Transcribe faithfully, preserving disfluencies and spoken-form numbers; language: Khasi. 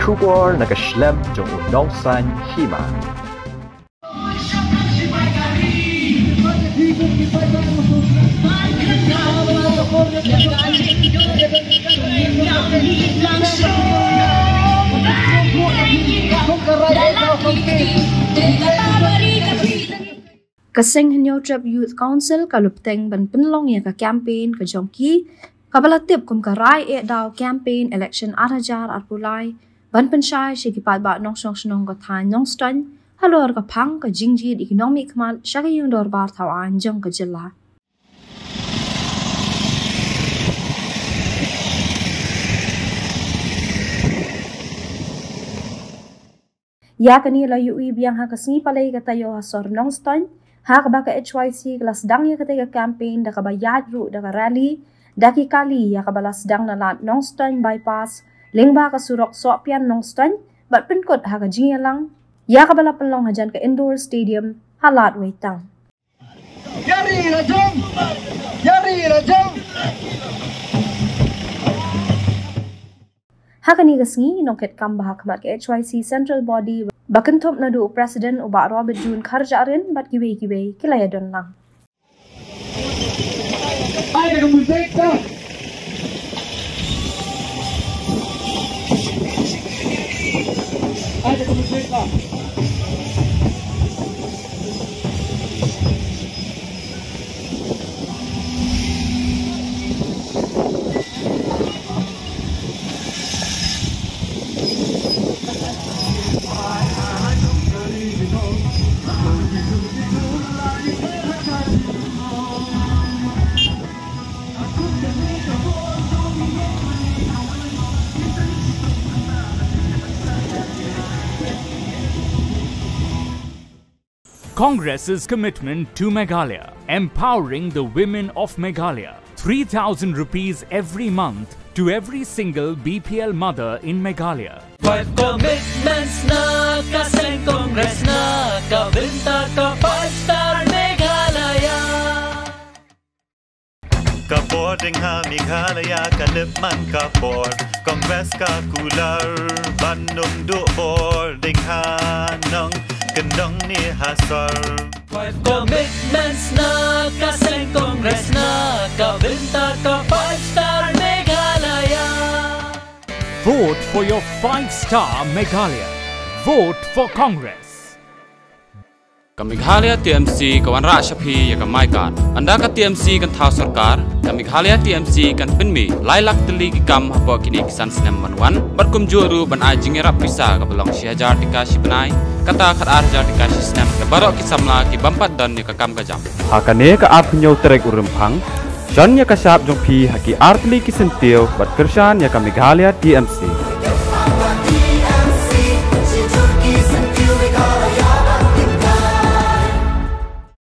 Khubor na ka shlem jong u nongsan hima. Ka Seng Hynñiewtrep Youth Council ka la bteng ban pynlong ïa ka campaign ka jong ki, kaba la tip kum ka Rai Eh Daw Campaign Election ar hajar arphew lai, ban pynshai sha ki paidbah nongshong shnong ka thaiñ Nongstoiñ, halor ka phang ka jingjied ïa ki nongmihkhmat sha ka ïing dorbar thaw aiñ jong ka jylla. Ïa kane la ïohi biang ha ka sngi Palei ka taïew ha sor Nongstoiñ, ha kaba ka H Y C ka la sdang ïa kata ka campaign da kaba ïaid ruh da ka rally, da ki kali ïa kaba la sdang na lad Nongstoiñ Bypass, lyngba ka surok Sohpian Nongstoiñ, bad pynkut ha ka jingïalang ïa kaba la pynlong hajan ka Indoor Stadium, ha Lad Weitang. Ïari la jong! Ïari la jong! Ha kane ka sngi, nongkitkam ba ha khmat ka H Y C Central Body, ba kynthup naduh u President u Bah Robert June Kharjahrin bad kiwei kiwei ki la ïadon lang. Ai ka musik ka. Ai ka musik ka. Congress's commitment to Meghalaya, empowering the women of Meghalaya. Three thousand rupees every month to every single B P L mother in Meghalaya. Five commitments na ka seng Congress na ka bynta ka five star Meghalaya. Ka por ding ha Meghalaya ka lip man ka por Congress ka kular ban ym duh bor ding ha nongkyndong ne ha sor. Five commitments na ka seng Congress na ka bynta ka five star Meghalaya. Vote for your five star Meghalaya. Vote for Congress. Ka Meghalaya T M C ka wanrah sha phi ïa ka My Card. Ynda ka T M C kan thaw sorkar, ka Meghalaya T M C kan pynmih lai lak tylli ki kam hapoh kine ki san snem ban wan, bad kumjuh ruh ban ai jingïarap pisa kaba long shi hajar tyngka shi bnai, kata khatar hajar tyngka shi snem, da baroh ki samla ki bym pat don ïa ka kam ka jam. Ha kane ka arphew hynñiew tarik u Rymphang, shon ïa ka shap jong phi ha ki artylli ki syntiew bad kyrshan ïa ka Meghalaya T M C.